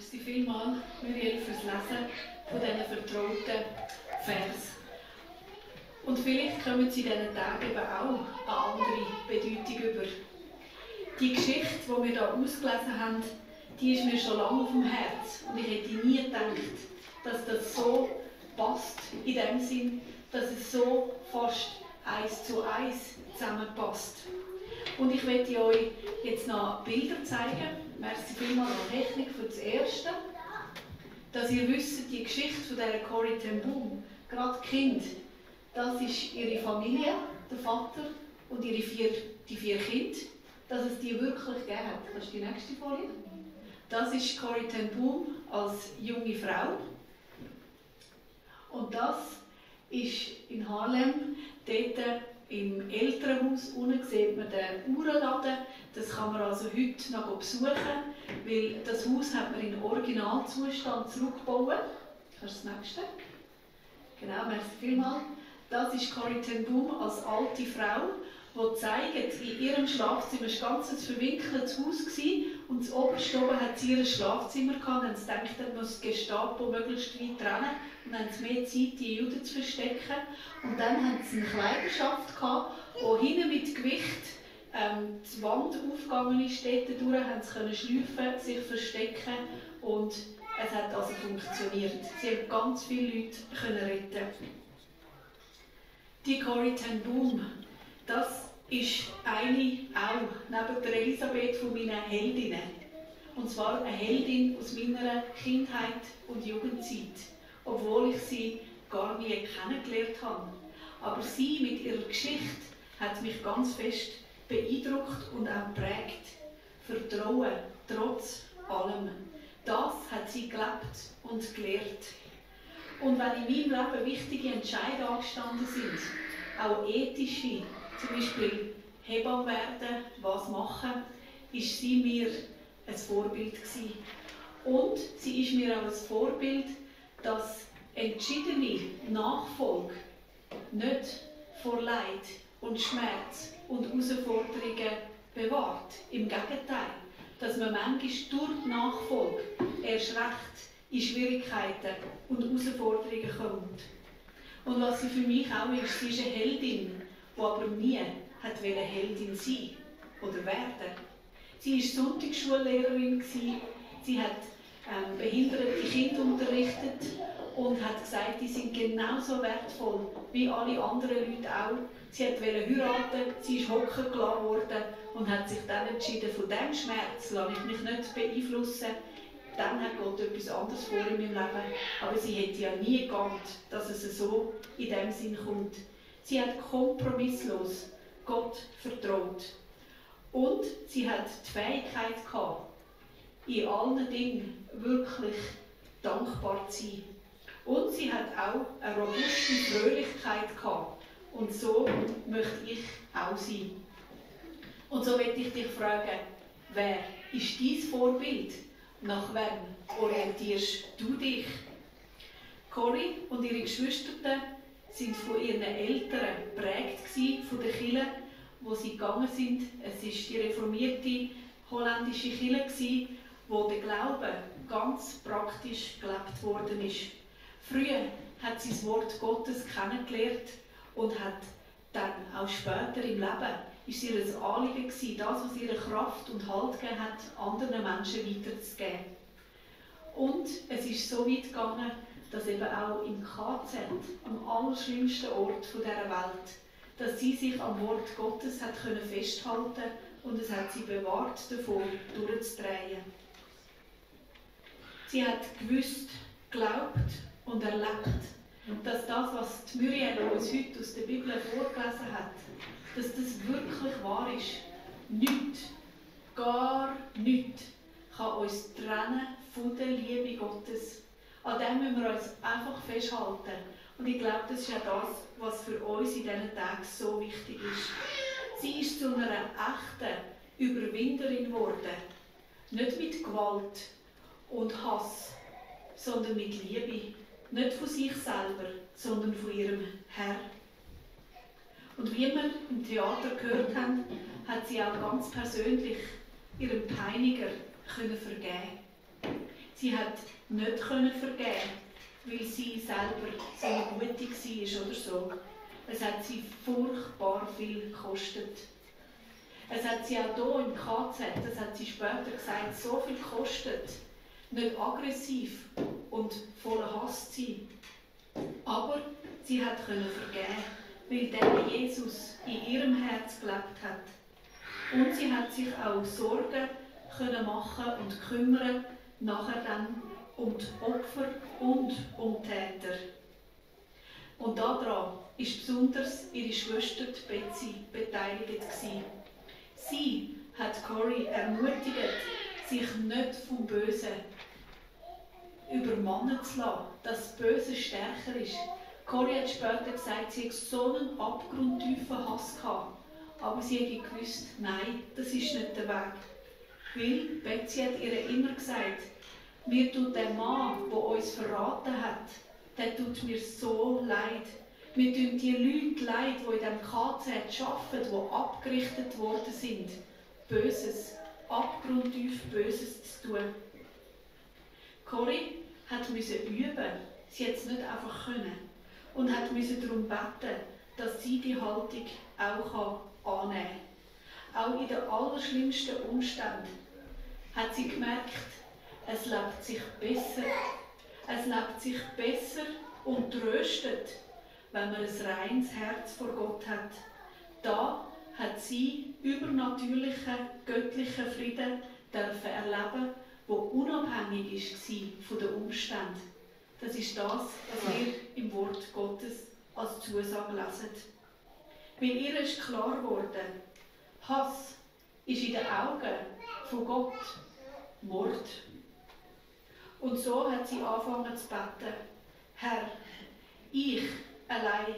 Merci vielmals, Muriel, fürs Lesen von diesen vertrauten Vers. Und vielleicht kommen Sie in diesen Tagen eben auch eine andere Bedeutung über. Die Geschichte, die wir hier ausgelesen haben, die ist mir schon lange auf dem Herz. Und ich hätte nie gedacht, dass das so passt, in dem Sinn, dass es so fast 1:1 zusammenpasst. Und ich möchte euch jetzt noch Bilder zeigen. Merci vielmals an die Technik für das Erste. Dass ihr wisst, die Geschichte von dieser Corrie ten Boom, gerade die Kinder, das ist ihre Familie, der Vater und die 4 Kinder, dass es die wirklich gegeben hat. Das ist die nächste Folie. Das ist Corrie ten Boom als junge Frau. Und das ist in Harlem, dort im Elternhaus. Unten sieht man den Uhrenladen. Das kann man also heute noch besuchen, weil das Haus hat man in Originalzustand zurückgebaut. Das ist das nächste. Genau, merci vielmals. Das ist Corrie ten Boom als alte Frau, die zeigt, in ihrem Schlafzimmer war ein ganz verwinkeltes Haus und das oberste oben hat sie ihr Schlafzimmer gehabt. Dann haben sie gedacht, dann muss die Gestapo möglichst weit trennen und dann haben sie mehr Zeit, die Juden zu verstecken. Und dann haben sie eine Kleiderschaft gehabt, wo hinten mit Gewicht die Wand aufgegangen ist. Dort durch haben sie können schleifen, sich verstecken und es hat also funktioniert. Sie haben ganz viele Leute können retten. Die Corrie ten Boom, das ist eine auch neben der Elisabeth von meinen Heldinnen. Und zwar eine Heldin aus meiner Kindheit und Jugendzeit, obwohl ich sie gar nie kennengelernt habe. Aber sie mit ihrer Geschichte hat mich ganz fest beeindruckt und auch geprägt. Vertrauen, trotz allem. Das hat sie gelebt und gelehrt. Und wenn in meinem Leben wichtige Entscheidungen angestanden sind, auch ethische, zum Beispiel Hebamme werden, was machen, ist sie mir ein Vorbild gewesen. Und sie ist mir auch ein Vorbild, dass entschiedene Nachfolge nicht vor Leid und Schmerz und Herausforderungen bewahrt. Im Gegenteil, dass man manchmal durch die Nachfolge erst recht in Schwierigkeiten und Herausforderungen kommt. Und was sie für mich auch ist, sie ist eine Heldin, die aber nie hat Heldin sein oder werden. Sie war Sonntagsschullehrerin, sie hat behinderte Kinder unterrichtet und hat gesagt, die sind genauso wertvoll wie alle anderen Leute auch. Sie wollte heiraten, sie ist hocken gelassen worden und hat sich dann entschieden, von diesem Schmerz lasse ich mich nicht beeinflussen. Dann hat Gott etwas anderes vor in meinem Leben. Aber sie hätte ja nie geahnt, dass es so in dem Sinn kommt. Sie hat kompromisslos Gott vertraut. Und sie hat die Fähigkeit gehabt, in allen Dingen wirklich dankbar zu sein. Und sie hat auch eine robuste Fröhlichkeit gehabt. Und so möchte ich auch sein. Und so möchte ich dich fragen, wer ist dein Vorbild? Nach wem orientierst du dich? Corrie und ihre Geschwister waren von ihren Eltern geprägt von der Kirche, wo sie gegangen sind. Es war die reformierte holländische Kirche, wo der Glaube ganz praktisch gelebt worden ist. Früher hat sie das Wort Gottes kennengelernt und hat dann auch später im Leben ist ihr ein Anliegen gewesen, das, was ihr Kraft und Halt gegeben hat, anderen Menschen weiterzugeben. Und es ist so weit gegangen, dass eben auch im KZ, am allerschlimmsten Ort dieser Welt, dass sie sich am Wort Gottes hat festhalten konnte und es hat sie bewahrt davor, durchzudrehen. Sie hat gewusst, geglaubt und erlebt, dass das, was die Muriel uns heute aus der Bibel vorgelesen hat, dass das wirklich wahr ist. Nichts, gar nichts kann uns trennen von der Liebe Gottes. An dem müssen wir uns einfach festhalten. Und ich glaube, das ist ja das, was für uns in diesen Tagen so wichtig ist. Sie ist zu einer echten Überwinderin geworden. Nicht mit Gewalt und Hass, sondern mit Liebe. Nicht von sich selber, sondern von ihrem Herrn. Und wie wir im Theater gehört haben, hat sie auch ganz persönlich ihrem Peiniger vergeben. Sie hat nicht vergeben, weil sie selber so mutig war oder so. Es hat sie furchtbar viel gekostet. Es hat sie auch hier im KZ, das hat sie später gesagt, so viel gekostet, nicht aggressiv und voller Hass zu sein. Aber sie hat vergeben, weil der Jesus in ihrem Herz gelebt hat. Und sie hat sich auch Sorgen machen und kümmern, nachher dann um die Opfer und um die Täter. Und daran war besonders ihre Schwester Betsy beteiligt. Sie hat Corrie ermutigt, sich nicht vom Bösen übermannen zu lassen, dass das Böse stärker ist. Corrie hat später gesagt, sie hatte so einen abgrundtiefen Hass gehabt, aber sie hat gewusst, nein, das ist nicht der Weg. Weil Betsy hat ihr immer gesagt, mir tut der Mann, der uns verraten hat, der tut mir so leid. Mir tun die Leute leid, die in diesem KZ arbeiten, die abgerichtet worden sind, Böses, abgrundtief Böses zu tun. Corrie musste üben, sie hat es nicht einfach können. Und musste darum beten, dass sie die Haltung auch annehmen kann. Auch in den allerschlimmsten Umständen hat sie gemerkt, es lebt sich besser. Es lebt sich besser und tröstet, wenn man ein reines Herz vor Gott hat. Da hat sie übernatürlichen, göttlichen Frieden erleben, der unabhängig war von den Umständen. Das ist das, was wir im Wort Gottes als Zusage lesen. Weil ihr ist klar geworden, Hass ist in den Augen von Gott Mord. Und so hat sie angefangen zu beten. Herr, ich allein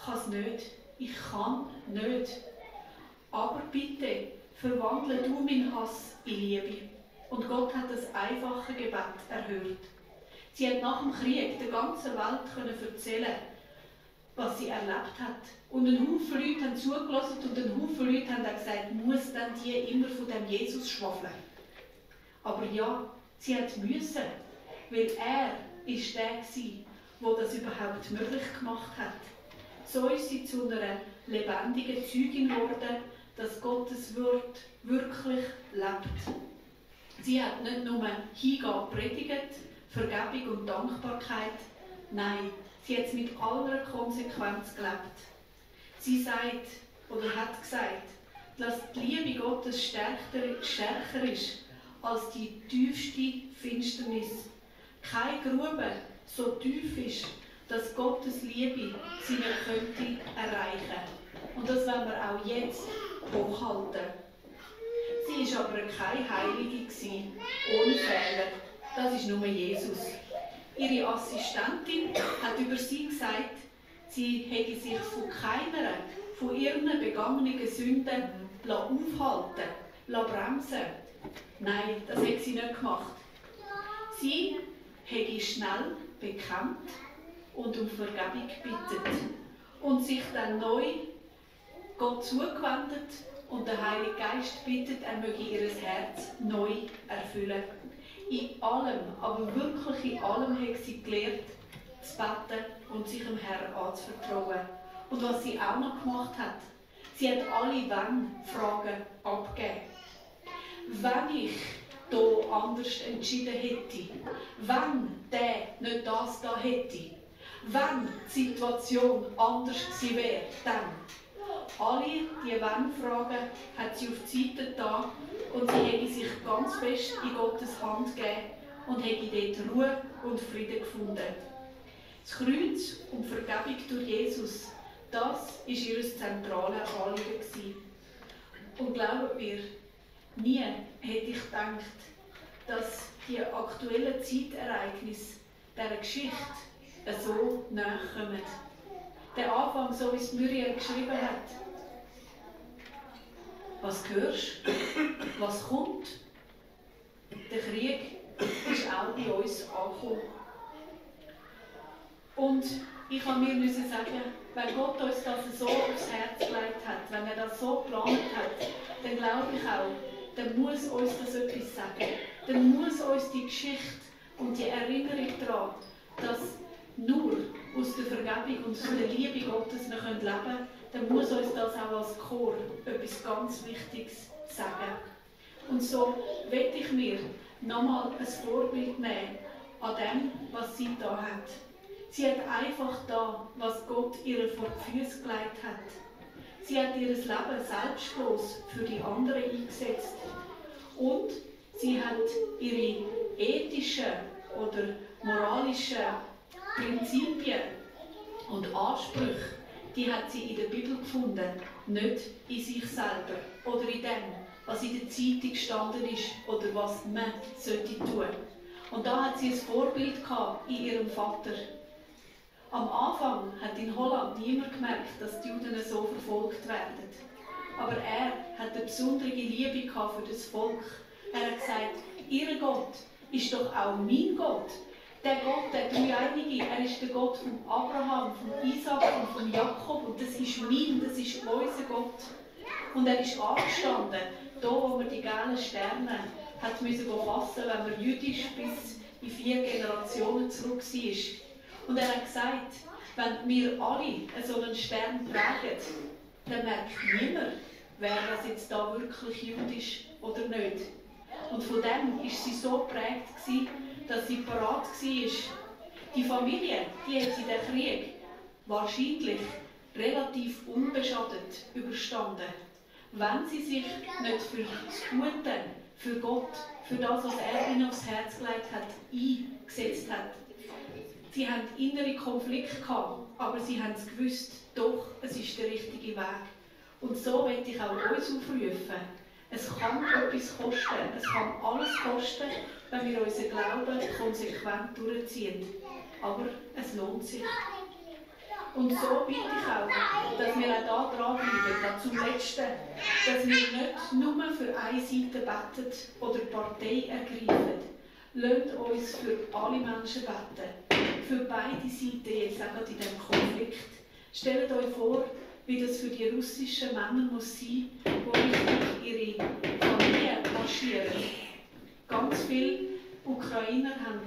kann es nicht. Ich kann nicht. Aber bitte, verwandle du meinen Hass in Liebe. Und Gott hat das einfache Gebet erhört. Sie hat nach dem Krieg der ganzen Welt erzählen, was sie erlebt hat. Und ein Haufen Leute haben zugelassen und ein Haufen Leute haben auch gesagt, muss dann die immer von dem Jesus schwafeln? Aber ja, sie hat müssen, weil er ist der war, der das überhaupt möglich gemacht hat. So ist sie zu einer lebendigen Zeugin geworden, dass Gottes Wort wirklich lebt. Sie hat nicht nur Hingabe predigt, Vergebung und Dankbarkeit, nein, sie hat es mit aller Konsequenz gelebt. Sie sagt oder hat gesagt, dass die Liebe Gottes stärker ist als die tiefste Finsternis. Keine Grube so tief ist, dass Gottes Liebe sie nicht könnte erreichen. Und das wollen wir auch jetzt hochhalten. Sie war aber keine Heilige ohne Fehler. Das ist nur Jesus. Ihre Assistentin hat über sie gesagt, sie hätte sich von keiner von ihren begangenen Sünden aufhalten, bremsen. Nein, das hat sie nicht gemacht. Sie hätte schnell bekannt und um Vergebung gebeten und sich dann neu Gott zugewendet und der Heilige Geist bittet, er möge ihr Herz neu erfüllen. In allem, aber wirklich in allem hat sie gelernt, zu beten und sich dem Herrn anzuvertrauen. Und was sie auch noch gemacht hat, sie hat alle Wenn-Fragen abgegeben. Wenn ich hier anders entschieden hätte, wenn der nicht das da hätte, wenn die Situation anders gewesen wäre, dann. Alle diese Wenn-Fragen hat sie auf die Seite getan und sie hätte sich ganz fest in Gottes Hand gegeben und hätte dort Ruhe und Frieden gefunden. Das Kreuz und Vergebung durch Jesus, das war ihr zentrales Anliegen. Und glaubt mir, nie hätte ich gedacht, dass die aktuellen Zeitereignisse dieser Geschichte so nahe kommen. Der Anfang, so wie es Muriel geschrieben hat. Was hörst du? Was kommt? Der Krieg ist auch bei uns angekommen. Und ich musste mir sagen, wenn Gott uns das so aufs Herz gelegt hat, wenn er das so geplant hat, dann glaube ich auch, dann muss uns das etwas sagen. Dann muss uns die Geschichte und die Erinnerung daran, dass nur aus der Vergebung und aus der Liebe Gottes wir leben können, dann muss uns das auch als Chor etwas ganz Wichtiges sagen. Und so will ich mir nochmal ein Vorbild nehmen an dem, was sie da hat. Sie hat einfach da, was Gott ihr vor die Füße gelegt hat. Sie hat ihr Leben selbstlos für die anderen eingesetzt. Und sie hat ihre ethischen oder moralischen Prinzipien und Ansprüche, die hat sie in der Bibel gefunden, nicht in sich selber oder in dem, was in der Zeitung gestanden ist oder was man sollte tun. Und da hat sie ein Vorbild gehabt in ihrem Vater. Am Anfang hat in Holland niemand gemerkt, dass die Juden so verfolgt werden. Aber er hat eine besondere Liebe gehabt für das Volk. Er hat gesagt, ihr Gott ist doch auch mein Gott. Der Gott, der Dreieinige, er ist der Gott von Abraham, von Isaac und von Jakob. Und das ist mein, das ist unser Gott. Und er ist angestanden, da wo man die gelben Sterne hat müssen fassen, wenn man jüdisch bis in 4 Generationen zurück war. Und er hat gesagt, wenn wir alle so einen Stern tragen, dann merkt niemand, wer das jetzt da wirklich jüdisch oder nicht. Und von dem war sie so geprägt, dass sie parat war. Die Familie, die hat sie den Krieg wahrscheinlich relativ unbeschadet überstanden, wenn sie sich nicht für das Gute, für Gott, für das, was er ihnen aufs Herz gelegt hat, eingesetzt hat. Sie hatten innere Konflikte gehabt, aber sie haben es gewusst, doch, es ist der richtige Weg. Und so möchte ich auch uns aufrufen. Es kann etwas kosten, es kann alles kosten, wenn wir unseren Glauben konsequent durchziehen. Aber es lohnt sich. Und so bitte ich auch, dass wir auch da dranbleiben, zum Letzten, dass wir nicht nur für eine Seite beten oder Partei ergreifen. Lasst uns für alle Menschen beten, für beide Seiten jetzt auch in diesem Konflikt. Stellt euch vor, wie das für die russischen Männer muss sein, die richtig ihre Familie marschieren. Ganz viele Ukrainer haben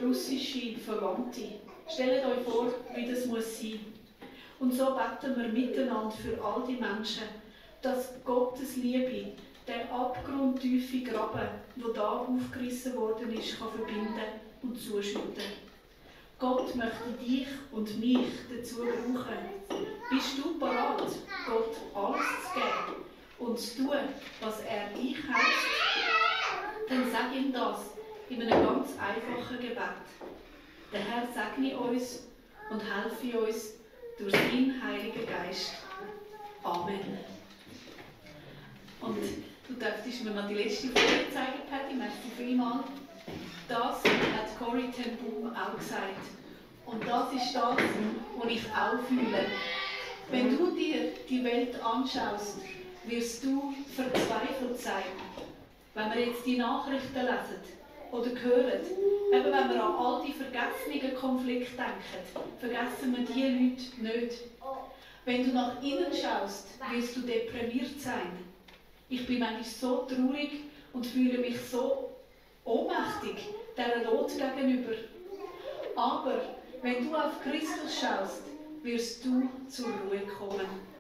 russische Verwandte. Stellt euch vor, wie das muss sein. Und so beten wir miteinander für all die Menschen, dass Gottes Liebe der abgrundtiefe Graben, der da aufgerissen worden ist, kann verbinden und zuschütten. Gott möchte dich und mich dazu brauchen. Bist du bereit, Gott alles zu geben und zu tun, was er dich heißt? Dann sag ihm das in einem ganz einfachen Gebet. Der Herr segne uns und helfe uns durch seinen Heiligen Geist. Amen. Und du dürftest mir noch die letzte Folie zeigen, Patty, merci vielmals. Das hat Corrie ten Boom auch gesagt. Und das ist das, was ich auch fühle. Wenn du dir die Welt anschaust, wirst du verzweifelt sein. Wenn wir jetzt die Nachrichten lesen oder hören, eben wenn wir an all die vergessenen Konflikte denken, vergessen wir die Leute nicht. Wenn du nach innen schaust, wirst du deprimiert sein. Ich bin manchmal so traurig und fühle mich so ohnmächtig dieser Not gegenüber. Aber wenn du auf Christus schaust, wirst du zur Ruhe kommen.